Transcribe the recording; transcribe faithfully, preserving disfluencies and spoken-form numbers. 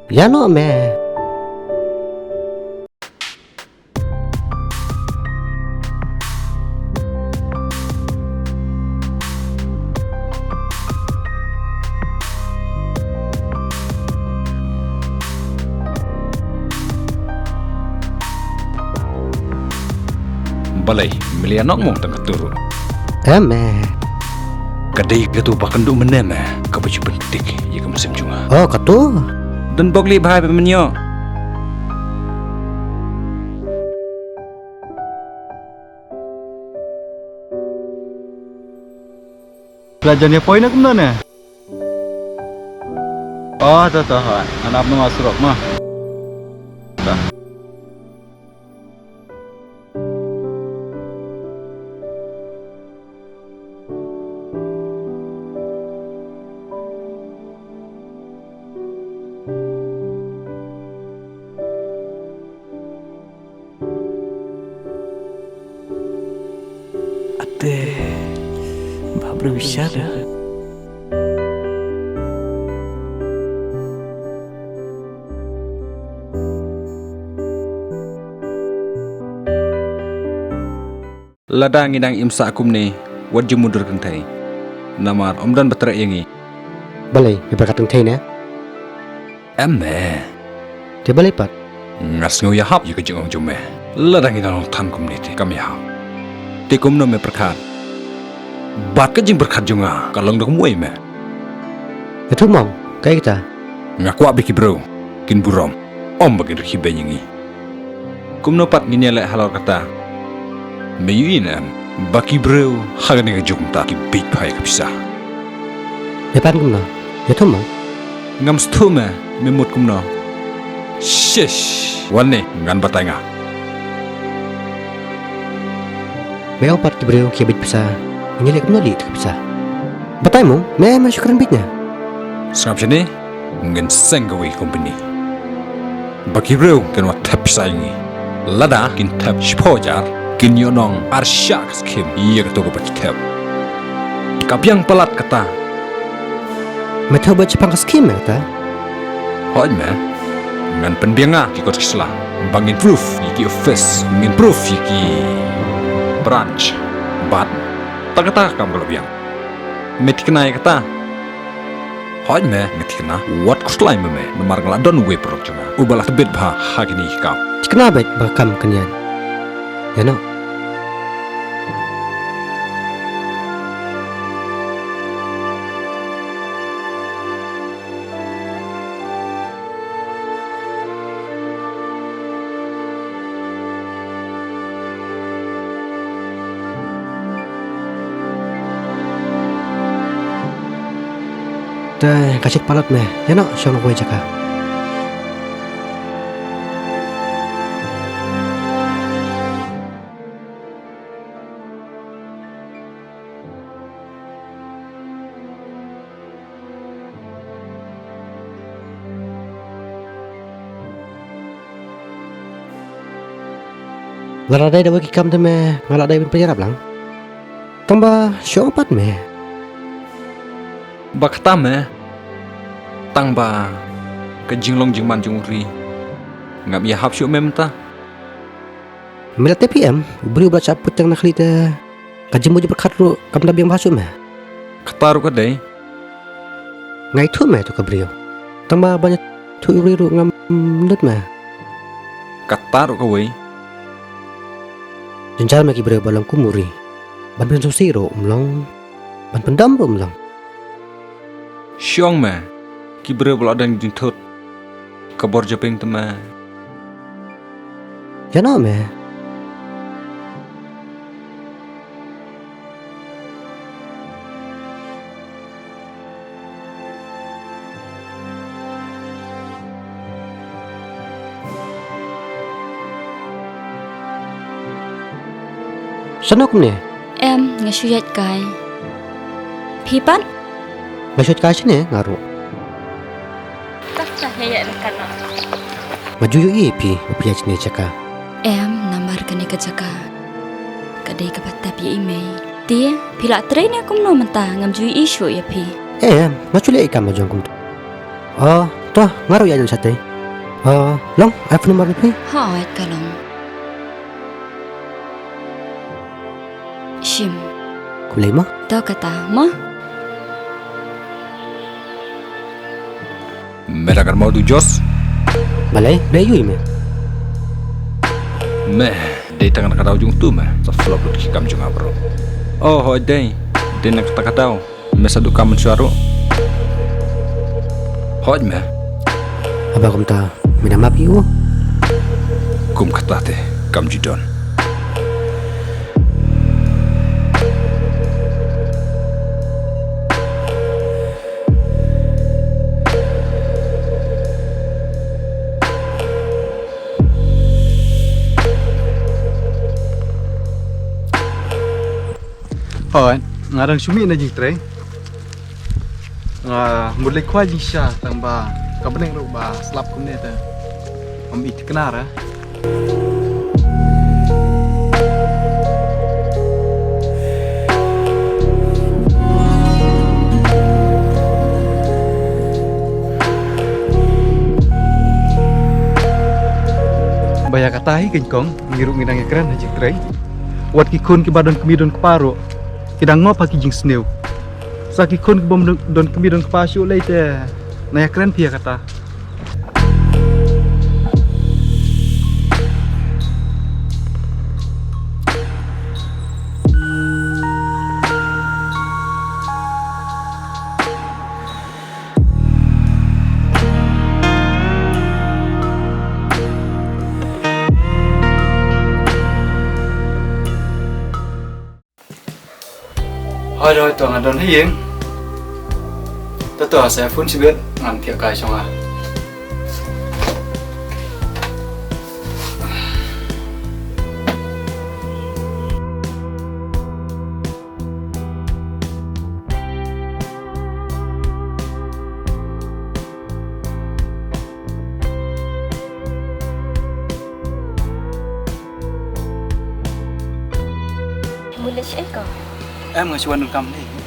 Ïa noh me. Balei, me la ïa nok mo tang katto ruh? Em, eh. Ka dei kato ba kynduh mynne me, kaba ju pyntik ïa ka mynsiem jong nga. Oh, kato? Don bok lei bha ba men ïoh. La jan ïa poi na kumno ne? Oh, to, to, ha. Ngan ap nong surok ma. To. Ate, ba briew sha da. Lada ngi dang im sah kumne, wat ju mudui kynthei. Namar ym don ba treh ïa ngi. Balei, ngi pyrkhat kynthei ne? Em me. Te balei pat? Nga sngew ïahap ïa ka jingong jong me. Lada ngi dang long than kumne te kam ïahap. Te kumno me pyrkhat? Bad ka jingpyrkhat jong nga ka long da kumwei me. Ïathuh mo, kaei kata? Nga kwah ba ki briew kin burom, ym ba kin rkhie beiñ ïa ngi. Kumno pat ngin ïaleh halor kata? Me ïohi ne em ba ki briew ha kane ka juk mynta ki bit bha ïa ka pisa. Me pan kumno? Ïathuh mo. Ngam sngewthuh me, me mut kumno? Shish! Wan ne ngan batai nga. Me ong pat ki briew ki bit pisa. Ngin ïaleh kumno leh ïa ka pisa? Batai mo, me, me shu kren beit ne. Sngap shane. Ngin seng kawei ka company ba ki briew kin wan thep pisa ïa ngi. Lada kin thep shiphew hajar, kin ïoh nong arshah ka skim ïa kato kaba ki thep. Ka biang palat kata. Me thoh ba shaphang ka skim me kata? Hooid me. Ngan pynbiang ha ki kot ki sla ba ngin proof ïa ki office, ngin proof ïa ki branch. Bad tang kata kam ka la biang. Me thikna ïa kata? Hooid me, nga thikna. Wat khuslai me me, namar nga la don uwei u paralok jong nga uba la tbit bha ha kine ki kam. Thikna beit ba ka kam kan ïaid. Ïa noh. Te ka shit palat me, ïa noh shong na kawei jaka. Lada dei da wei ki kam te me, nga la dei ban pynïarap lang. Tang ba shu ong pat me. Ba kata me. Tang ba ka jinglong jingman jong u ri ngam ïahap shuh me mynta. Me la tip hi em, u briew ba la shah put tang na khlieh te ka jingmut jingpyrkhat ruh kam da biang bha shuh me. Kata ruh ka dei. Nga ïathuh me to ka briew. Tang ba ban ïathuh ïa u ri ruh ngam nud me. Kata ruh kawei. Jynjar me ki briew ba long kum u ri. Ban pynsngewsih ruh um long. Ban pyndam ruh um long. Shu ong me, ki briew ba la don jingthut ka bor joping te me. Ïa noh me. Shano kumne? Em, nga shu ïaid kai. Phi pat? Nga shu ïaid kai shane nga ruh. Nga ju ïohi ïa phi ba phi ïaid shane jaka. Em, namar kane ka jaka ka dei kaba tep ïa i mei. Te phi la trei ne kumno mynta, ngam ju ïohi shuh ïa phi. Em, nga shu leh ïa i kam la jong kumta. Oh, To, nga ruh ïa ïa shatei. Ah, long, iPhone number phi? Hooid, ka long. Shim. Khublei mo. To kata mo. Me da kyrmen u Jos. Balei, dei ïa me. Me, dei tang na ka daw jong tu me. Sa flop lut ki kam jong nga bro. Oh, hooid dei. Dei na kata ka daw. Me sa duh kam mynshuwa ruh. Hooid me. Haba kumta, me da map ïa u. Kum kata te, kam ju don. Hooid, nga dang shu mih na jingtrei. Nga mut leit khwai jingshisha tang ba ka bneng ruh ba slap kumne te. Ym i thikna re. Ba ïa kata hi keiñ kong, ngi ruh ngi dang ïakren ha jingtrei. Wat ki khun kiba don kmie don kpa ruh ki dang ngop ha ki jingsniew. Sa ki khun kibym don, don kmie don kpa shuh lei te na ïakren phi ïa kata. Hoi, hoi, to nga don ha ïing. To, to, sa phone shibit, ngan thiah kai shong nga. Mut leit shaei ko? Em, nga shu wan donkam ne.